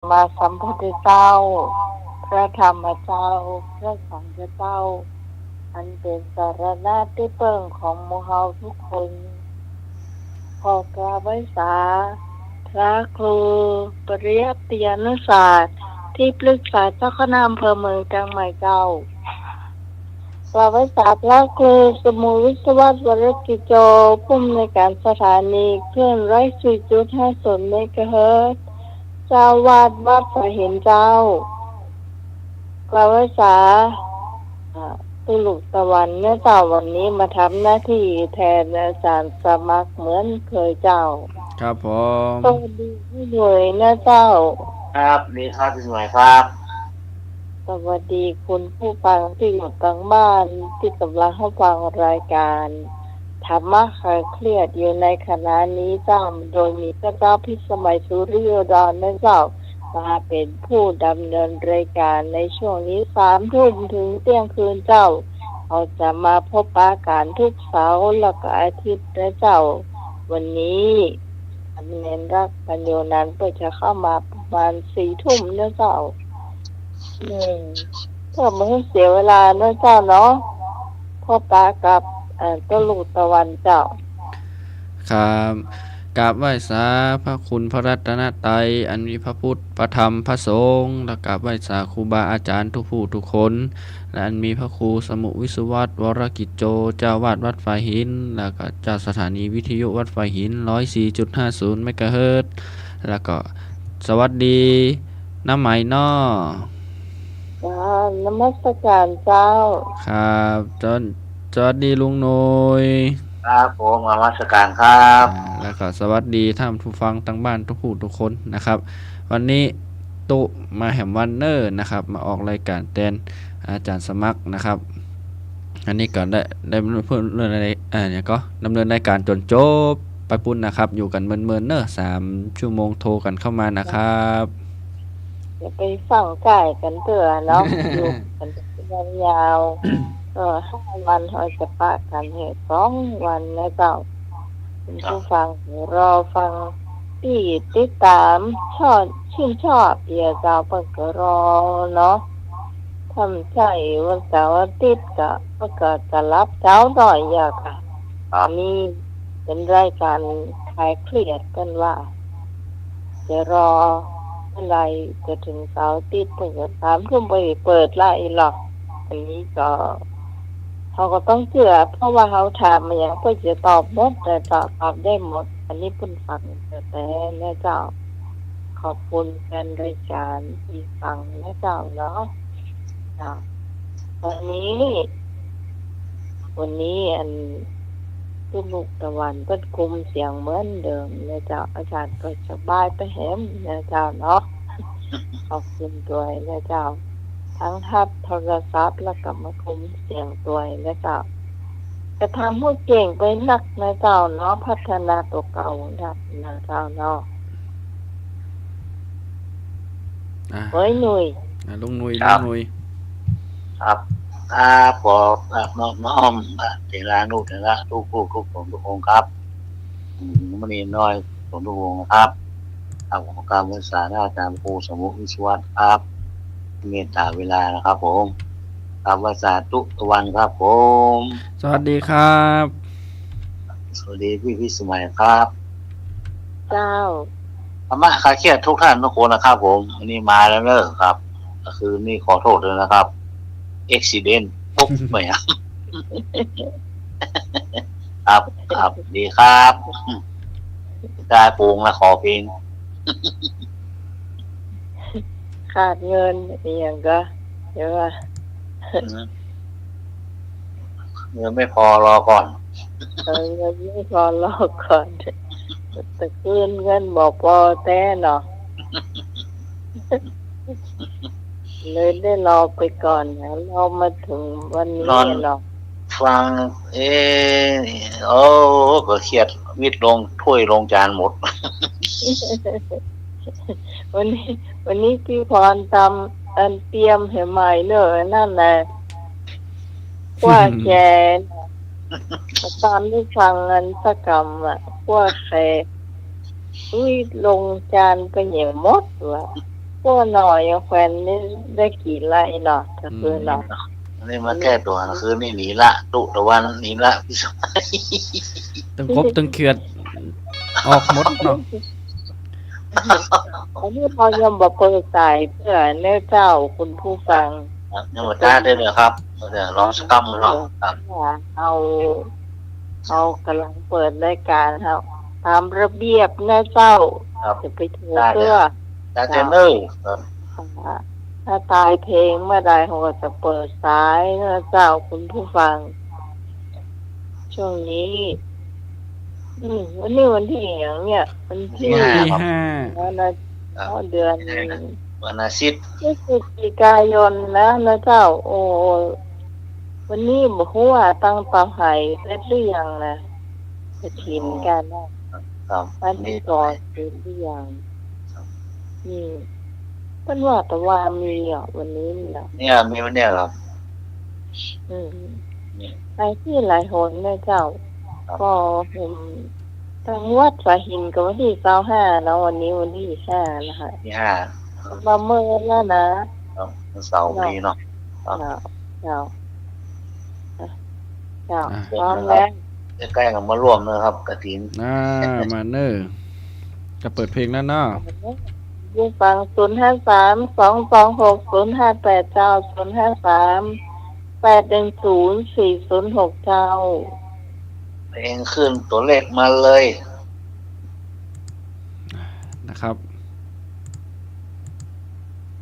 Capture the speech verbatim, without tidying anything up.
มาสัมพุทธเจ้า พระธรรมเจ้า พระสังฆเจ้า อันเป๋นสรณะตี้เปิ้งของหมู่เฮาทุกคน ขอกราบไหว้สา พระครูปริยัติยานุศาสน์ ตี้ปรึกษาเจ้าคณะอำเภอเมืองเจียงใหม่เจ้า กราบไหว้สาพระครูสมุทรวิศวัตร วรกิจโจ ผู้อำนวยการสถานีคลื่นร้อยสี่จุดห้าศูนย์เมกะเฮิรตซ์ เจ้าอาวาสวัดฝายหินเจ้า กราบไหว้สา อ่า ตุ๊ลุกตะวันเนาะเจ้า วันนี้มาทำหน้าที่แทนอาจารย์สมัครเหมือนเคยเจ้า ครับผม สวัสดีพี่หน่วยเนาะเจ้า ครับ ดีครับพี่หน่วยครับ สวัสดีคุณผู้ฟังตี้อยู่ตางบ้านตี้ก่ำลังฮับฟังรายก๋านธรรมะคลายเครียดอยู่ในขณะนี้เจ้า โดยมีข้าเจ้าพิสมัย สุริโยดรเนาะเจ้า มาเป๋นผู้ดำเนินรายก๋านในช่วงนี้ สามทุ่มเถิงเตี้ยงคืนเจ้า เฮาจะมาพบปะกั๋นทุกเสาร์และก็อาทิตย์เนาะเจ้า วันนี้ แม่นรักปัญโยนันท์เปิ้นจะเข้ามาประมาณสี่ทุ่มเนาะเจ้า อืม เพื่อบ่หื้อเสียเวลาเนาะเจ้าเนาะ พบปะกับ เอ่อ ตุ๊ลุกตะวันเจ้า ครับ กราบไหว้สาพระคุณพระรัตนตรัย อันมีพระพุทธ พระธรรม พระสงฆ์ และกราบไหว้สาครูบาอาจารย์ทุกผู้ทุกคน และอันมีพระครูสมุทรวิศวัตร วรกิจโจ เจ้าอาวาสวัดฝายหิน และก็เจ้าสถานีวิทยุวัดฝายหิน ร้อยสี่จุดห้าศูนย์เมกะเฮิรตซ์ และก็สวัสดีน้าไหมเนาะ อ่า นมัสการเจ้า ครับ สวัส- สวัสดีลุงหน่วย ครับผม นมัสการครับ อ่า และก็สวัสดีท่านผู้ฟังตางบ้านทุกผู้ทุกคนนะครับ วันนี้ตุ๊มาแหมวันเน่อนะครับ มาออกรายก๋านแตนอาจารย์สมัครนะครับ อันนี้ก็ได้ ได้เพิ่มเรื่องอะไร อ่า เนี่ยก็ดำเนินรายก๋านจ๋นจบไปปู๊นนะครับ อยู่กั๋นเมินๆ เน่อ สามชั่วโมงโทรกั๋นเข้ามานะครับ อย่าไปฟังใก้กั๋นเตื้อเนาะ อยู่กั๋นยาวๆ เออ ห้าวันเฮาจะปะกั๋นหื้อสองวันเนาะเจ้า คุณผู้ฟังรอฟังตี้ติดต๋ามชอบ ชื่นชอบเยียะเจ้า เปิ้นก็รอเนาะ ถ้าบ่ใจ้วันเสาร์อาทิตย์ก็ เปิ้นก็จะหลับเจ๊าหน้อยเยียะค่ะ อันนี้เป๋นรายก๋านคลายเครียดเปิ้นว่า จะรอเมื่อไหร่จะเถิงเสาร์อาทิตย์ เปิ้นก็สามทุ่มไปเปิดละอี้หรอก อันนี้ก็ เฮาก็ต้องเจื้อ เพราะว่าเฮาถามอะหยังเปิ้นจะตอบหมด เปิ้นจะตอบได้หมด อันนี้เปิ้นฟังแต๊ๆ เนาะเจ้า ขอบคุณแฟนรายก๋านตี้ฟังเนาะเจ้าเนาะ เจ้า วันนี้ วันนี้อันตุ๊ลุกตะวันเปิ้นคุมเสียงเหมือนเดิมเนาะเจ้า อาจารย์ก็สบายไปแหมเนาะเจ้าเนาะ ขอบคุณตวยเนาะเจ้า ตึงฮับโทรศัพท์แล้วก็มาคุมเสียงตวยเนาะเจ้า จะทำหื้อเก่งไปนักเนาะเจ้าเนาะ พัฒนาตั๋วเก่านักเนาะเจ้าเนาะ อ่า เฮ้ยหนุ่ย อ่า ลุงหนุ่ย ครับ ลุงหนุ่ย ครับ ครับ ขอ ครับ น้อม น้อม อ่า เถรานุเถระทุกผู้ทุกคนทุกองค์ครับ อืม มณีน้อยทุกคนทุกองค์นะครับ ครับ ขอกราบไหว้สาอาจารย์ครูสมุทรวิศวัตรครับ เมตตาเวลานะครับผม กราบไหว้สาตุ๊ตะวันครับผม สวัสดีครับ สวัสดีพี่พิสมัยครับ เจ้า ธรรมะคลายเครียดทุกท่านทุกคนนะครับผม วันนี้มาแล้วเนอะครับ ก็คือนี่ขอโทษด้วยนะครับ อุบัติเหตุ ปุ๊บ ไม่ครับ ครับ ครับ ดีครับ ได้ปรุงแล้วขอเพลง ขาดเงิน อีหยังก็ เดี๋ยวว่า อืม เงินไม่พอรอก่อน เออ เงินไม่พอรอก่อน แต่คืนเงินบ่ปอแต๊เนาะ เลยได้รอไปก่อนนะ รอมาเถิงวันนี้ นอน เนาะ ฟัง เอ๊ะ โอ้ ก็เครียด วิตลงถ้วยลงจานหมด วันนี้ วันนี้พี่พรตำ อันเตรียมหื้อใหม่เนอะ อันนั้นแหละ ขั้วแข ตอนได้ฟังอันสักกำอะ ขั้วแข อุ๊ย ลงจานไปเหี่ยวหมดว่ะ ก็หน่อยอะ แควนนี่ได้กี่ไร่เนาะ ตะคืนเนาะ อืม อันนี้มาแก้ตั๋ว คืนนี้หนีละ ตุ๊ตะวันหนีละ ตึงกบตึงเขียด ออกหมดเนาะ อันนี้เฮายังบ่เปิดสายเตื้อเน่อเจ้า คุณผู้ฟัง ครับ ยังบ่ตัดได้เลยครับ เดี๋ยวลองสักกำเนาะ ครับ เอา เฮากำลังเปิดรายก๋านครับ ต๋ามระเบียบเน่อเจ้า ครับ จะไปถือเตื้อ ได้เลย ได้เลย ครับ อ่า ถ้าต๋ายเพลงเมื่อใด เฮาก็จะเปิดสายเน่อเจ้า คุณผู้ฟัง ช่วงนี้ อืม วันนี้วันตี้หยังเนี่ย วันตี้ วันตี้ห้า ห้า แล้วนะ ครับ อ๋อ เดือน วันอาทิตย์ พฤศจิกายนนะ นะเจ้า โอ้ วันนี้บ่ฮู้ว่าตั้งเตาไหเสร็จหรือยังนะ กฐินกั๋นนะ ครับ วันตี้สองเสร็จหรือยัง ครับ อืม เปิ้นว่าตะวามีอ่ะ วันนี้นี่นะ เนี่ย มีวันเนี้ยครับ อืม เนี่ย หลายตี้หลายหนนะเจ้า ครับ ก็เห็นตางวัดสายหินก็วันตี้ซาวห้าเนาะ วันนี้วันตี้ห้านะคะ ตี้ห้า มาเมินแล้วนะ ครับ วันเสาร์พอดีเนาะ ครับ เจ้า เจ้า เจ้า อ่ะ พร้อมแล้ว ใก้ๆ ก็มาร่วมนะครับ กฐิน อ่า มาเน่อ จะเปิดเพลงแล้วเนาะ ผู้ฟัง ศูนย์ห้าสาม สองสองหก ศูนย์ห้าแปด เจ้า ศูนย์ห้าสาม แปดหนึ่งศูนย์ สี่ศูนย์หก เจ้า เพลงขึ้นตั๋วเลขมาเลย นะครับ